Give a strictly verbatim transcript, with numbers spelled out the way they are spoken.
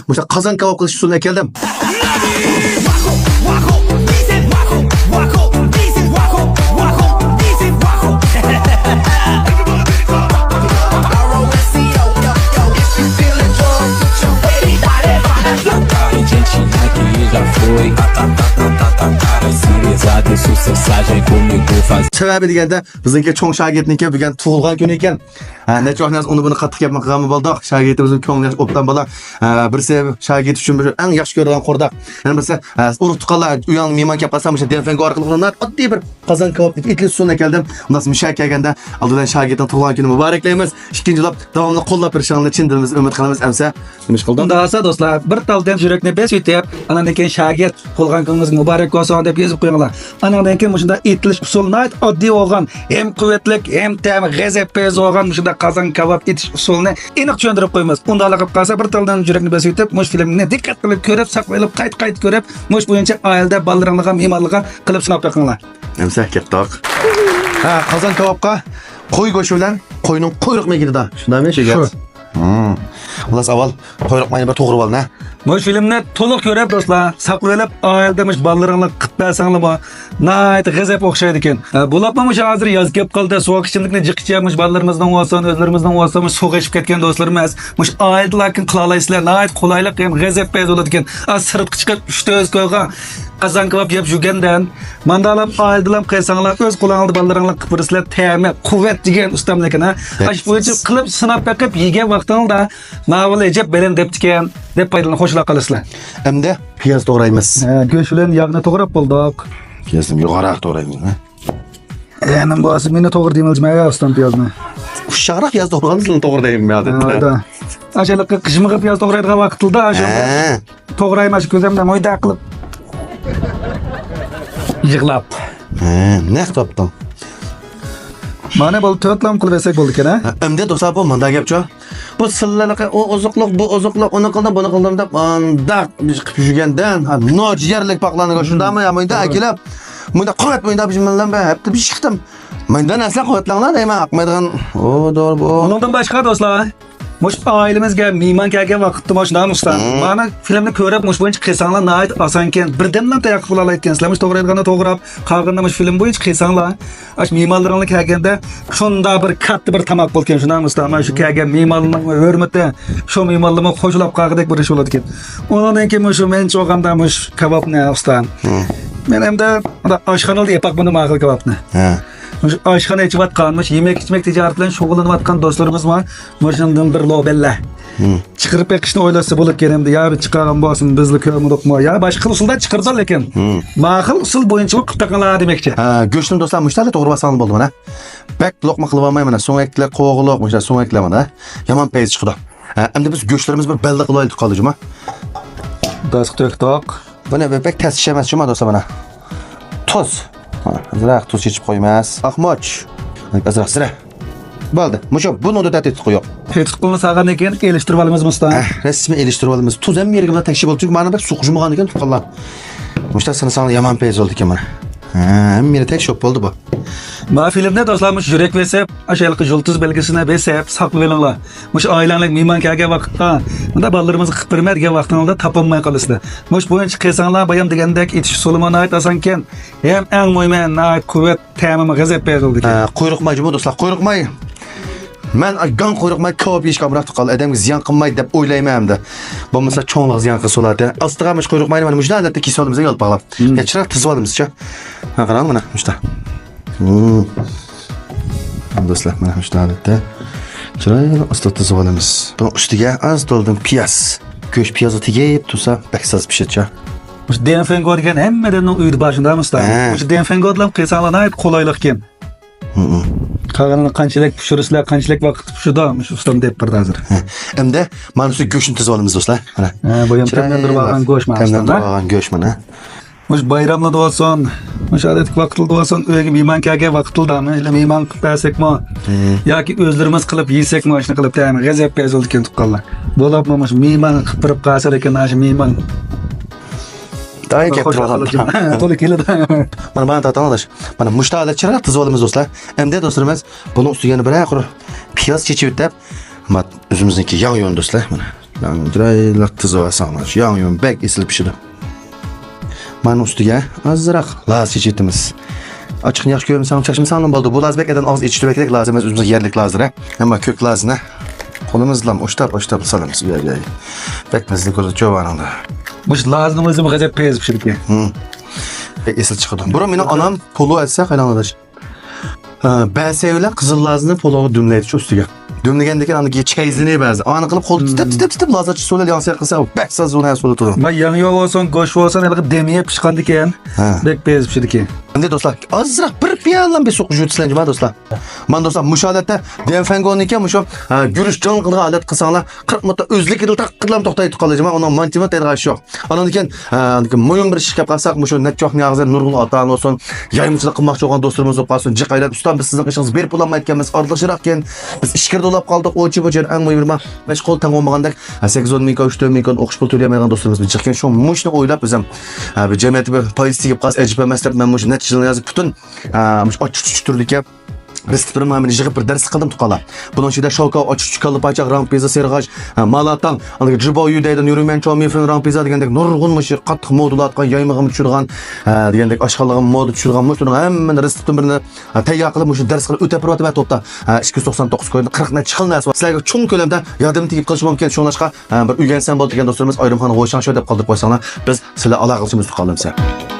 مۇشۇ قازان كاۋاپ قىلىش ئۇسۇلىنى ئەكەلدىم. سەۋەبى دېگەندە، بىزنىڭكى چوڭ شاگىرتنىڭكى بۈگۈن تۇغۇلغان كۈنى ئىكەن. ھە، نەچچە ۋاقىتتىن ئۇنى بۇنى قاتتىق گەپ قىلغانمۇ بولدۇق. شاگىرتىمىزمۇ كۆڭلى ياخشى، ئوبدان بالا. ھە، بىرسى شاگىرت ئۈچۈن بىر ئەڭ ياخشى كۆرىدىغان قورداق. يەنە بىرسى، ھە، ئۇرۇق تۇغقانلار ئۇياڭ مېھمان كەپ قالسا، مۇشۇ دىنفېنگو ئارقىلىق ئۇلارنى ئاددىي بىر قازان كاۋاپ دەپ ئېتىلىش ئۇسۇلىنى ئەكەلدىم. ئۇنداق مۇشۇ يەرگە كەلگەندە ئالدىدا شاگىرتنىڭ تۇغۇلغان كۈنى مۇبارەكلەيمىز. ئىككىنچىلەپ، داۋاملىق قوللاپ بېرىشىڭلارنى چىن دىلىمىز ئۈمىد قىلىمىز. ئەمسە نېمە ئىش قىلدىڭ؟ ئۇنداق بولسا دوستلار، بىر تال دەم يۈرەكنى بېسىۋېتىپ، ئاندىن كېيىن شاگىرت تۇغۇلغان كۈنىڭىز مۇبارەك بولسۇن دەپ يېزىپ قويۇڭلار. ئانىڭدىن كېيىن مۇشۇنداق ئېتىلىش ئۇسۇلى ناھايىتى ئاددىي بولغان، ھەم قۇۋۋەتلىك، ھەم تەمى غەزەپ پەيزى بولغان مۇشۇنداق قازان كاۋاپ ئېتىش ئۇسۇلىنى ئېنىق چۈشەندۈرۈپ قويىمىز. ئۇنداقلا قىلىپ قالسا، بىر تال دەم يۈرەكنى بېسىۋېتىپ، مۇشۇ فىلىمنى دىققەت قىلىپ كۆرۈپ، ساقلاپ قېلىپ، قايتا-قايتا كۆرۈپ، مۇشۇ بويىچە ئائىلىدە بالىلىرىڭلارغا، مېھمانلارغا قىلىپ سىناپ بېقىڭلار. ئەمسە كەتتۇق. ھە، قازان كاۋاپقا قوي گۆشى بىلەن قوينىڭ قۇيرۇق مېيى كېتىدۇ. شۇنداقمۇ، شۇ گەپ؟ شۇ. ھىم. خۇلاسە، ئاۋۋال قۇيرۇق مېيىنى بىر توغرىۋال، ھە. مۇشۇ فىلىمنى تولۇق كۆرۈپ، دوستلار، ساقلىۋېلىپ، ئائىلىدە مۇشۇ بالىلىرىڭلارغا قىلىپ بەرسەڭلارمۇ، ناھايىتى غەزەپ ئوخشايدىكەن. ھە، بولۇپمۇ مۇشۇ ھازىر ياز كېلىپ قالدى، سوغۇق ئىچىملىكنى جىق ئىچىپ، مۇشۇ بالىلىرىمىزنىڭ بولسۇن، ئۆزلىرىمىزنىڭ بولسۇن، مۇشۇ سۇغا ئىچىپ كەتكەن دوستلىرىمىز، مۇشۇ ئائىلىدىلا كىم قىلالايسىلەر، ناھايىتى قولايلىق ھەم غەزەپ پەيدا بولىدىكەن. ئا، سىرتقا چىقىپ، ئۈچ تۆت كويغا قازان كاۋاپ يەپ يۈرگەندىن، ماندالاپ ئائىلىدىلا قىلساڭلار، ئۆز قولۇڭلاردا بالىلىرىڭلارغا قىلىپ بېرىسىلەر، تەمى، قۇۋۋەت دېگەن ئۇستامدىكىن، ھە. بەك ئاشۇ بويىچە قىلىپ سىناپ بېقىپ يېگەن ۋاقتىڭلاردا، ماۋۇ ئەجەب بەلەن دەپتىكەن، دەپ پايدىلىنىپ خوشلاپ قالىسىلەر. ئەمدى پىياز توغرايمىز. ھە، گۆش بىلەن ياغنى توغراپ بولدۇق. پىيازنى يوغانراق توغرايمىز، ھە؟ يەنە بولسا مېنى توغرا دېمەيلىچى، مەن ئۇستام پىيازنى. ئۇششاقراق پىياز توغرىغاندا سىلىنى توغرا دەيمەن، ھە، ئادەتتە. ھە. ئاشۇ ھېلىقى قىشمىغا پىياز توغرايدىغان ۋاقىتلىدا، ئاشۇ ھە. توغرايمەن، شۇ كۆزۈمدە مۇنداق قىلىپ. يىغلاپ. ھە، نەق تاپتىڭ. مانا بولدى، تۆت لام قىلىپ بەرسەك بولىدىكەن، ھە؟ ھە، ئەمدى دوستلار، بۇ مۇنداق گەپچۇ. بۇ سىللىلىقى، ئۇ ئوزۇقلۇق، بۇ ئوزۇقلۇق، ئۇنى قىلدىم، بۇنى قىلدىم دەپ، مۇنداق قىلىپ يۈرگەندىن، ھە، نوچ يەرلىك پاقلارنى شۇنداقمۇ يا مۇنداق توغرا. ئەكېلىپ، مۇنداق قۇۋۋەت، مۇنداق بىر مەن بىلەن بىر ھەپتە بىر چىقتىم. مۇنداق نەرسىلەر قۇۋۋەتلەڭلار دەيمەن، ئاقمايدىغان. ئۇ، توغرا بۇ. ئۇنىڭدىن باشقا دوستلار، مۇشۇ ئائىلىمىزگە مېھمان كەلگەن ۋاقىتتا، مۇشۇنداق ئۇستا. مم. مانا فىلىمنى كۆرۈپ، مۇشۇ بويىچە قىلساڭلار ناھايىتى ئاسانكەن. بىردەملا تەييار قىلىپ بولالايدىكەنسىلەر. مۇشۇ توغرايدىغاننى توغراپ، قالغىنىنى مۇشۇ فىلىم بويىچە قىلساڭلار. ئاشۇ مېھمانلىرىڭلار كەلگەندە شۇنداق بىر كاتتا بىر تاماق بولىدىكەن، شۇنداقمۇ ئۇستا؟ مانا شۇ كەلگەن مېھمانلارنىڭ ھۆرمىتى، شۇ مېھمانلارمۇ خوشلاپ قالغۇدەك بىر ئىش بولىدىكەن. ئۇنىڭدىن كېيىن مۇشۇ مەن چوغاندا مۇشۇ كاۋاپنى ئۇستا. مم. مەن ئەمدى ئاشخانىدا يەپ باقمىدىم ئاخىر كاۋاپنى. ھە. مۇشۇ ئاشخانا ئېچىۋاتقان، مۇشۇ يېمەك-ئىچمەك تىجارىتى بىلەن شۇغۇللىنىۋاتقان دوستلىرىمىزمۇ مۇشۇنىڭدىن بىر لوبەنلەر. مم. چىقىرىپ بېقىشنى ئويلاشسا بولىدىكەن ئەمدى. يا بىر چىقارغان بولسۇن، بىزلا كۆرمىدۇقمۇ؟ يا باشقا خىل ئۇسۇلدا چىقىرىدۇ لېكىن. مم. ما خىل ئۇسۇل بويىچە قىلىپ بېقىڭلار دېمەكچى. ھە، گۆشنى دوستلار مۇشۇنداق توغرىۋالساڭلار بولدى مانا. بەك لوقما قىلىۋالماي مانا، سۆڭەكلەر، قوغۇلۇق، مۇشۇنداق سۆڭەكلەر مانا. يامان پەيزى چىقىدۇ. ھە، ئەمدى بىز گۆشلىرىمىز بىر بەللىق قىلىۋايلى قالدى جۇما. داسقا تۆكتۇق. بۇنى بەك تەس ئىش ئەمەس جۇما دوستلار مانا. تۇز. مانا، ئازراق تۇز چېچىپ قويىمىز. ئاق مۇچ. ئازراق زىرە. بولدى. مۇشۇ بۇنىڭدا تەتۈتلۈك يوق. تەتۈتلۈك قىلىنىپ سالغاندىن كېيىن ئېلىشتۇرۇپ ئالىمىز ئۇستا. ھە، رەسمىي ئېلىشتۇرۇپ ئالىمىز. تۇز ھەممە يەرگە بىلەن تەكشى بولدى. چۈنكى مانا بىر سوقۇشمىغان ئىكەن تۇغقانلار. مۇشۇنداق سىنىساڭلار يامان پەيز بولىدىكەن مانا. ھە، ھەممە يەرگە تەكشى بولدى بۇ. ما فىلىمنى دوستلار مۇشۇ يۈرەك بېسىپ، ئاشۇ ھېلىقى يۇلتۇز بەلگىسىنى بېسىپ ساقلىۋېلىڭلار. مۇشۇ ئائىلەڭلار مېھمان كەلگەن ۋاقىتتا، مۇنداق بالىلىرىمىزغا قىلىپ بېرىمەن دېگەن ۋاقتىڭلاردا تاپالماي قالىسىلەر. مۇشۇ بويىچە قىلساڭلار، بايام دېگەندەك ئېتىش ئۇسۇلىمۇ ناھايىتى ئاسانكەن. ھەم ئەڭ مۇھىمى، ناھايىتى قۇۋۋەت، تەمىمۇ غەزەپ بېرىدىكەن. ھە، قۇيرۇق ماي جۇمۇ دوستلار، قۇيرۇق ماي. مەن گاڭ قۇيرۇق ماي كاۋاپ يېيىشكە ئامراق تۇغقانلار، ئادەمگە زىيان قىلماي دەپ ئويلايمەن ئەمدى. بولمىسا چوڭلۇق زىيان قىلسا بولاتتى. ئاستىغا مۇشۇ قۇيرۇق ماينى مانا مۇشۇنداق ھالەتتە كېسىۋالىمىز يالپاقلاپ. مم. يا، چىرايلىق تىزىۋالىمىزچۇ. ھە، قاراڭ مانا مۇشۇنداق. مم. دوستلار، مانا مۇشۇنداق ھالەتتە چىرايلىق ئاستا تىزىۋالىمىز. بۇنىڭ ئۈستىگە ئاز تولدىن پىياز. گۆش پىيازغا تېگىپ تۇرسا بەك ساز پىشىدىچۇ. مۇشۇ دىنفېنگو دېگەن ھەممىدىننىڭ ئۆيىدە بار، شۇنداقمۇ ئۇستا؟ ھە. مۇشۇ دىنفېنگودىلا قىلساڭلار ناھايىتى قولايلىقكەن. ھە، ھە. قالغىنىنى قانچىلىك پىشۇرىسىلەر، قانچىلىك ۋاقىت پىشىدۇ، مۇشۇ ئۇستام دەپ بەردى ھازىر. ھە. ئەمدى مانا شۇ گۆشنى تىزىۋالىمىز دوستلار. مانا. ھە، بۇ يەم چىرايلىق تەملەندۈرۈپ ئالغان گۆش مانا ئۇستام، تەملەندۈرۈپ ھە؟ ئالغان گۆش مانا. مۇشۇ بايراملاردا بولسۇن، مۇشۇ ئادەتتىكى ۋاقىتلاردا بولسۇن، ئۆيگە مېھمان كەلگەن ۋاقىتلىرىدا، ھېلى مېھمان قىلىپ بەرسەكمۇ، ھە، ياكى ئۆزلىرىمىز قىلىپ يېسەكمۇ، شۇنى قىلىپ تەمى غەزەپ پەيزۇلدىكەن تۇغقانلار. بولۇپمۇ مۇشۇ مېھمان قىلىپ بېرىپ قالسا لېكىن، ئاشۇ مېھمان دائىم كەپ تۇرىدىغان. تولا كېلىدۇ. مانا، مانا تارتىڭ ئاداش. مانا مۇشۇ ھالەت چىرايلىق تىزىۋالىمىز دوستلار. ئەمدى دوستلىرىمىز، بۇنىڭ ئۈستىگە يەنە بىرەر قۇر پىياز چېچىۋېتىپ، مانا ئۆزىمىزنىڭكى ياڭيۇنى دوستلار. مانا. ياڭيۇن چىرايلىق تىزىۋالساڭلار. شۇ ياڭيۇن بەك ئېسىل پىشىدۇ. مانا ئۈستىگە ئازراق لازا چېچىۋېتىمىز. ئاچچىقنى ياخشى كۆرمىسەڭ، چاچمىساڭلار بولىدۇ. بۇ لازا بەك ئادەم ئاغزى ئېچىشتۇرىدۇ، بەك كېرەك لازا ئەمەس، ئۆزىمىزنىڭ يەرلىك لازىلىرى. ئەمما كۆك لازىنى قولىمىز بىلەن ئوشتاپ، ئوشتاپ سالىمىز. ياي، ياي. بەك مەززىلىك بولىدۇ، چوۋانىڭدا. مۇشۇ لازىنىڭ ئۆزىمۇ غەجەپ پەيز پىشىدىكەن. ھىم. بەك ئېسىل چىقىدۇ. بۇرۇن مېنىڭ ئانام پولۇ ئەتسە، قايلاڭلىداش. بەسەي بىلەن قىزىل لازىنى پولۇغا دۈملەيدىچۇ ئۈستىگە. دۈملىگەندىن كېيىن ئاندىن كېيىن چەيزىنى بەزى. ئانى قىلىپ قولدا تىتەپ، تىتەپ، تىتەپ لازا چىسۇلى ياڭسىيا قىلسا، بەك ساز زۇنە سۇلى تۇرىدۇ. ما ياڭيۇ بولسۇن، گۆش بولسۇن، ھېلىقى دېمى پىشقاندىكەن. ھە. بەك پەيز پىشىدىكەن. ئەمدى دوستلار، ئازراق بىر پىيالە بىر سۇ قوشۇۋېتىسىلەر جۇما دوستلار. مانا دوستلار، مۇشۇ ھالەتتە دەنفەنگونىكى مۇشۇ، ھە، گۈرۈچ جان قىلغان ھالەت قىلساڭلار، قىرىق مىنۇتتا ئۆزلۈكىدىن تاققىدىلا توختايدۇ قالىدۇ جۇما، ئۇنىڭ مانتىمۇ تەيدىغان ئىش يوق. ئاندىن كېيىن، ھە، ئاندىن كېيىن مۇھىم بىر ئىش كەپ قالساق، مۇشۇ نەچچە ۋاقىتنى ھازىر نۇرغۇن ئاتا-ئانا بولسۇن، يايمىچىلىق قىلماقچى بولغان دوستلىرىمىز بولۇپ قالسۇن، جىق ئايلاپ، ئۇستام، بىز سىزنىڭ قىشىڭىزغا بېرىپ بولالمايدىكەنمىز، ئارىلىق يىراقكەن، بىز ئىچكىرىدە ئۇلاپ قالدۇق، ئۇ چى بۇ چى، ئەڭ مۇھىمى بۇ مەشغۇل تەڭ بولمىغاندەك، ھە، سەككىز ئون مىڭ كوي، ئۈچ تۆت مىڭ كوي ئوقۇش پۇلى تۆلىيەلمەيدىغان دوستلىرىمىز بىر جىقكەن. شۇ مۇشۇنى ئويلاپ بىز ھەم، ھە، بىر جەمئىيەتكە بىر پايدىسى تېگىپ قالسا ئەجەب ئەمەس دەپ، مەن مۇشۇ نەچچە يىلنى ھازىر پۈتۈن، ھە، مۇشۇ ئاچچىق چۈچۈك تۈرىدىكى رېتسېپلىرىمنى مەن يىغىپ بىر دەرس قىلدىم تۇغقانلار. بۇنىڭ ئىچىدە شاۋكاۋ ئاچچىق چۈچۈك، كاللا پاچاق، راڭ پىززا، سېرىغاچ، ھە، مالاتاڭ، ئاندىن كېيىن جىباۋيۈ دەيدۇ، نيۇرۇمەن چاۋ مىفېن، راڭ پىززا دېگەندەك نۇرغۇن مۇشۇ قاتتىق مودا بولۇۋاتقان، يايمىغىمۇ چۈشىدىغان، ھە، دېگەندەك ئاشخانىلارغا مودا چۈشىدىغان مۇشۇنىڭ ھەممىنى رېتسېپتىن بىرنى، ھە، تەييار قىلىپ مۇشۇ دەرس قىلىپ ئۆتەپ بېرىۋاتىمەن توپتا. ھە، ئىككى يۈز توقسان توققۇز كويدىن قىرىق نەچچە خىل نەرسە بار. سىلەرگە چوڭ كۆلەمدە ياردىمى تېگىپ قېلىشى مۇمكىن. شۇڭلاشقا، ھە، بىر ئۆگەنسەم بولدى دېگەن دوستلىرىمىز ئايرىمخانا غوشاڭشو دەپ قالدۇرۇپ قويساڭلار، بىز سىلەر ئالاقىلىشىمىز تۇغقانلىرىمىز.